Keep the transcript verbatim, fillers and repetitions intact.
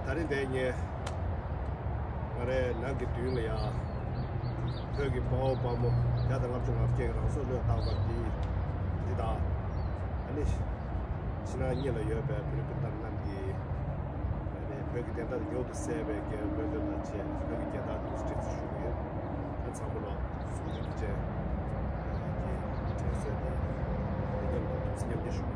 ད་རིང་འདིར་ངས་ང་རའི་ནང་གི་མདུན་ལ་ཡ་བོད་ཀྱི་དཔའ་བོ་དཔའ་མོ་བརྒྱ་དང་ལྔ་བཅུ་ང་བརྒྱད་ཀྱི་རང་སྲོག་བློས་བཏང་བ་འདི་འདི་དང་། ཨ་ནི་ཕྱི་ནང་གཉིས་ལ་ཡོད་པའི་བོད་རིགས་སྤུན་ཟླ་རྣམས་ཀྱིས་ཨ་ནི་བོད་ཀྱི་བདེན་མཐའ་མྱུར་དུ་གསལ་བའི་རྒྱལ་བའི་སྨོན་འདུན་དང་བཅས་བོད་ཀྱི་རྒྱལ་དར་འདི་སྒྲེང་འཛུགས་ཞུ་གི་ཡོད། ད་ཚང་མ་ལ་གཟུགས་པོ་བདེ་ལེགས་ཀྱི་དྲན་གསོ་དང་མཉམ་དུ་ཐུགས་སྣང་མཉམ་སྐྱེད་ཞུ།